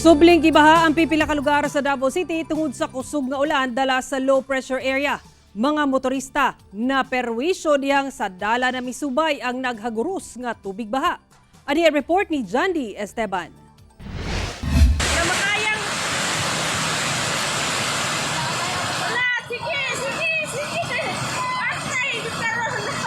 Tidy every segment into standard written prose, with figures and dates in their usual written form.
Subling gibaha ang pipila ka lugar sa Davao City tungod sa kusog nga ulan dala sa low pressure area. Mga motorista na perwisyo dihang sa dala na misubay ang naghaguros nga tubig baha. Ani ang report ni Jandy Esteban. Na makayang. Wala, sige, sige, sige. Atay, karon na.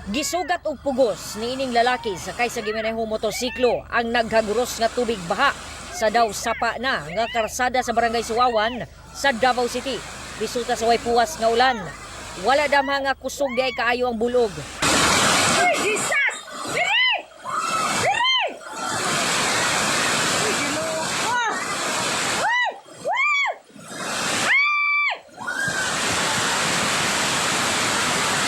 Gisugat og pugos niining lalaki sakay sa gimanehong motorsiklo ang naghaguros nga tubig baha sa daw sapa na nga karsada sa Barangay Suawan sa Davao City. Resulta sa way puwas nga ulan. Wala damha nga kusog di ay kaayo ang bulog. Uy, Jesus! Diri! Diri! Uy, Ginoo ko! Uy! Uy! Ay!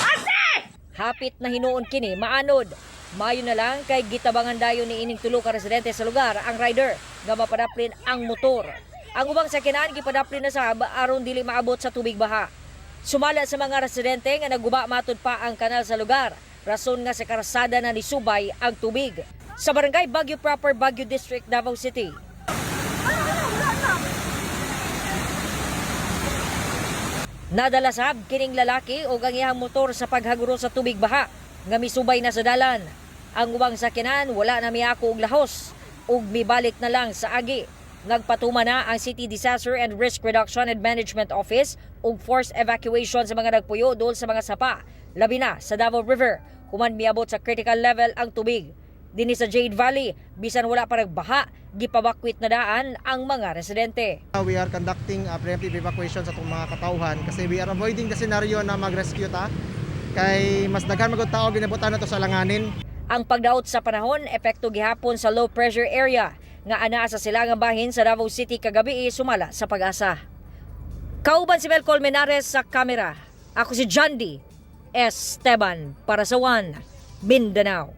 Ate! Hapit na hinuon kini maanod. Mayo na lang kay gitabangan dayon ni ining tulo ka residente sa lugar ang rider nga mapadaplin ang motor. Ang ubang sakinan gipadaplin na sab aron dili maabot sa tubig baha. Sumala sa mga residente nga naguba matud pa ang kanal sa lugar. Rason nga sa karsada na nisubay ang tubig. Sa barangay Baguio Proper, Baguio District, Davao City. Nadala sab kining lalaki og ang iyang motor sa paghaguro sa tubig baha nga misubay na sa dalan. Ang ubang sakinan wala na miako og lahos ug mibalik na lang sa agi. Nagpatuma na ang City Disaster and Risk Reduction and Management Office og forced evacuation sa mga nagpuyo dool sa mga sapa, labi na sa Davao River, human miabot sa critical level ang tubig. Dinhi sa Jade Valley, bisan wala pa nagbaha, gipabakwit na daan ang mga residente. We are conducting a preemptive evacuation sa atong mga katawhan kasi we are avoiding the scenario na mag-rescue ta kay mas daghan magud tao ginabutan na to sa alanganin. Ang pagdaot sa panahon, epekto gihapon sa low pressure area nga anaa sa silangang bahin sa Davao City kagabi sumala sa Pag-asa. Kauban si Mel Colmenares sa kamera. Ako si Jandy Esteban para sa One Mindanao.